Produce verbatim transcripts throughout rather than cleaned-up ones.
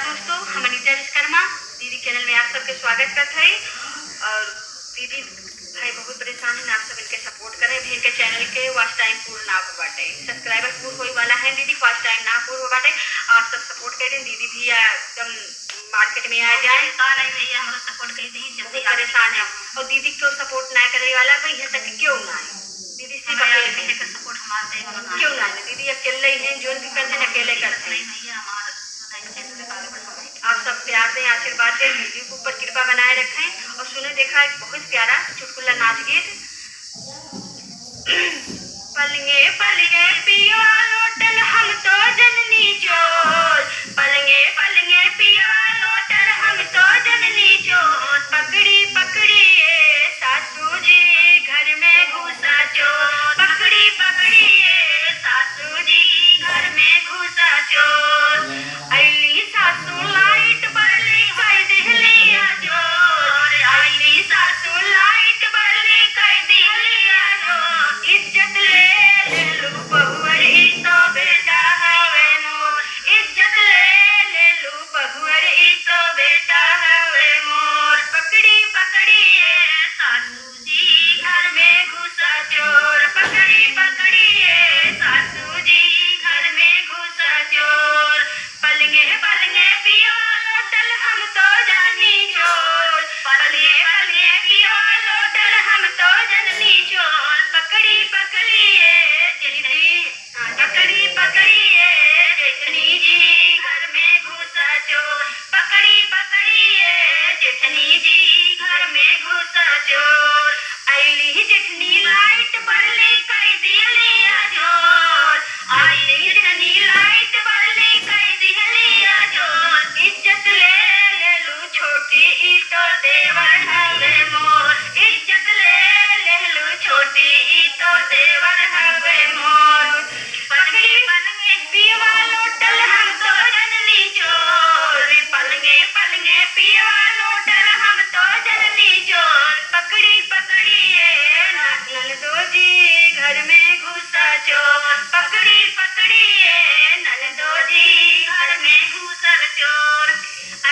दोस्तों, हम अनीता विश्वकर्मा दीदी चैनल में आप सबके स्वागत करत हई। और दीदी भाई बहुत परेशान हैं, आप सब इनके सपोर्ट करें। भाई इनके चैनल के वॉच टाइम पूर्ण ना हो बाटे, सब्सक्राइबर पूर्ण होए वाला है दीदी, वॉच टाइम ना पूर्ण हो बाटे। आप सब सपोर्ट करें दीदी भी, आ, एकदम मार्केट में आ जाए। परेशान है भैया, हमारा सपोर्ट कर दी, जल्दी बहुत परेशान है। और दीदी क्यों सपोर्ट ना करे वाला भाई यहाँ तक क्यों ना है? दीदी से हमारे बता यहाँ दे। किसी का सपोर्ट हमारे पे क्यों ना है? दीदी अकेले ही हैं, जो भी करते हैं अकेले करते हैं। भैया हमारा आप सब प्यार दें, आशीर्वाद दें, दीदी के ऊपर कृपा बनाए रखें। और सुने देखा एक बहुत प्यारा चुटकुला नाच गीत। पलंगे पलंगे पियवा लोटल हम तो जननी चोर, पलंगे पलंगे पियवा लोटल हम तो जननी चोर, पकड़ी पकड़ी ये सासू जी घर में घुसा चोर, पकड़ी पकड़ी ये सासू जी घर में घुसा चोर। अइली सासू लाइट बरली कई दिहली अजोर, अइली सासू लाइट बरली कई दिहली अजोर। इज्जत ले लेलू बहुअर ई तो बेटा हवे मोर, इज्जत ले लेलू बहुअर ई तो बेटा हवे मोर। पकड़ी पकड़ी ये सासू जी घर में घुसा चोर, पकड़ी पकड़ी ये सासू जी घर में घुसा चोर। पलंगे पलंगे पियवा लोटल हम तो जननी चोर, पलंगे पलंगे पियवा लोटल हम तो जननी चोर। पकड़ी पकड़ी ये जेठनी, पकड़ी पकड़ी ये जेठनी जी घर में घुसा चोर, पकड़ी पकड़ी ये जेठनी जी घर में घुसा चोर। अइली जेठनी लाइट बरली कई दिहली अजोर, अइली जेठनी लाइट बरली कई दिहली अजोर। इज्जत ले लेलू छोटी ई तो देवर हवे मोर, इज्जत ले लेलू छोटी ई तो देवर हवे मोर। पलंगे पलंगे पियवा लोटल हम तो जननी चोर, पलंगे पलंगे पियवा लोटल हम तो जननी चोर। पकड़ी पकड़ी ये ननदो जी घर में घुसा चोर, पकड़ी पकड़ी ये ननदो जी घर में घुसा चोर।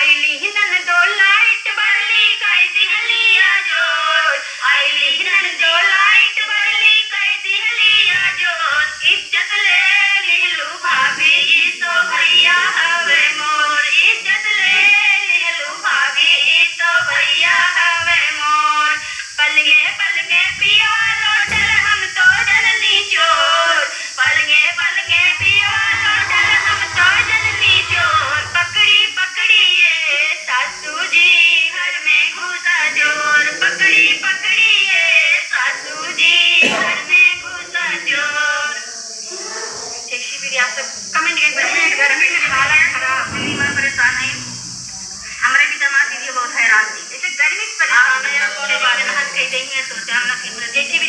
अइली ननदो लाइट बरली कई दिहली अजोर, अइली ननदो लाइट बरली कई दिहली अजोर। इज्जत ले लिहलू भाभी ई तो भैया हवे मोर, इज्जत ले लिहलू भाभी ई तो भैया हवे मोर। पलंगे पलंगे पियवा लोटल हम तो जननी चोर, पलंगे पलंगे पियवा लोटल हम तो जननी चोर। पकड़ी पकड़ी ये सासू जी घर में घुसा चोर, पकड़ी पकड़ी ये सासू जी घर में घुसा चोर। जैसी भी आप सब कमेंट करके बताएं, गर्मी में हालत खराब, दिमाग परेशान है। हमरे भी दामाद दीदी बहुत हैरान थी, जैसे गर्मी से परेशान है, कोनो बात ना। कह देंगे तो हम ना फिर जैसी भी